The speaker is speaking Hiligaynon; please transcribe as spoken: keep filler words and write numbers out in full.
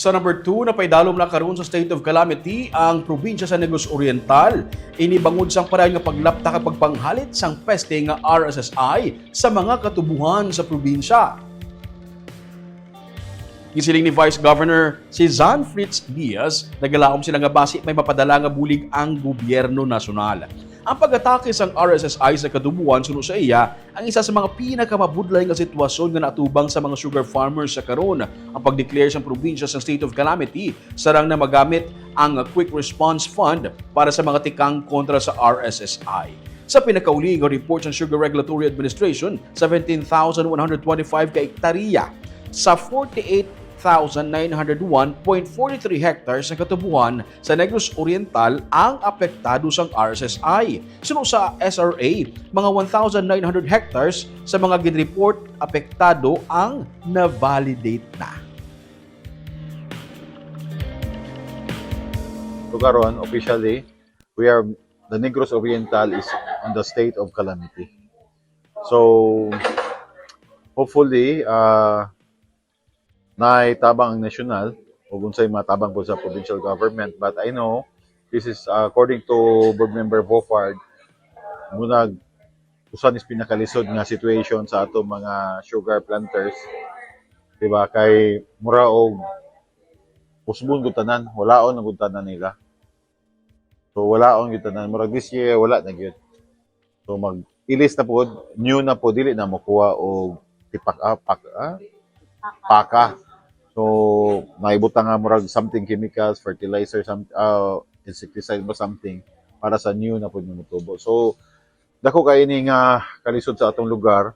Sa number two, napaidalom na karon sa state of calamity ang probinsya sa Negros Oriental. Ini bangod sang parayon nga paglapta kag pagpanghalit sang peste nga R S S I sa mga katubuhan sa probinsya. Gisiling ni Vice Governor si John Fritz Diaz, nagalaom sila nga basi may mapadala nga bulig ang gobyerno nasyonal. Ang pag-atake sang R S S I sa katubuhan, suno sa iya, ang isa sa mga pinakamabudlay nga sitwasyon nga natubang sa mga sugar farmers sa karon. Ang pag-declare sang probinsya sang state of calamity, sarang na magamit ang Quick Response Fund para sa mga tikang kontra sa R S S I. Sa pinakauli nga report sang Sugar Regulatory Administration, seventeen thousand one hundred twenty-five ka ektarya sa forty-eight thousand nine hundred one point forty-three hectares sa katubuhan sa Negros Oriental ang apektado sang R S S I. Suno sa S R A, mga one thousand nine hundred hectares sa mga ginreport apektado ang na-validate na. So karon, officially, we are, the Negros Oriental is on the state of calamity. So, hopefully, uh, naay tabang ang nasyonal o unsay matabang po sa provincial government. But I know, this is, uh, according to Board Member Vofard, munag usa ni pinakalisod nga situation sa ato mga sugar planters, di ba? Kay mura og usbon gud tanan, walaon na gud tanan nila. So walaon gud tanan, murag this year wala na gyud. So mag ilis na pod, new na pod, dili na makuha og tipak ah, pak, ah? Paka. So naibutang nga murag something chemicals, fertilizer, some, ah, insecticide ba something para sa new na pod nga mutubo. So dako kay ini nga kalisod sa atong lugar,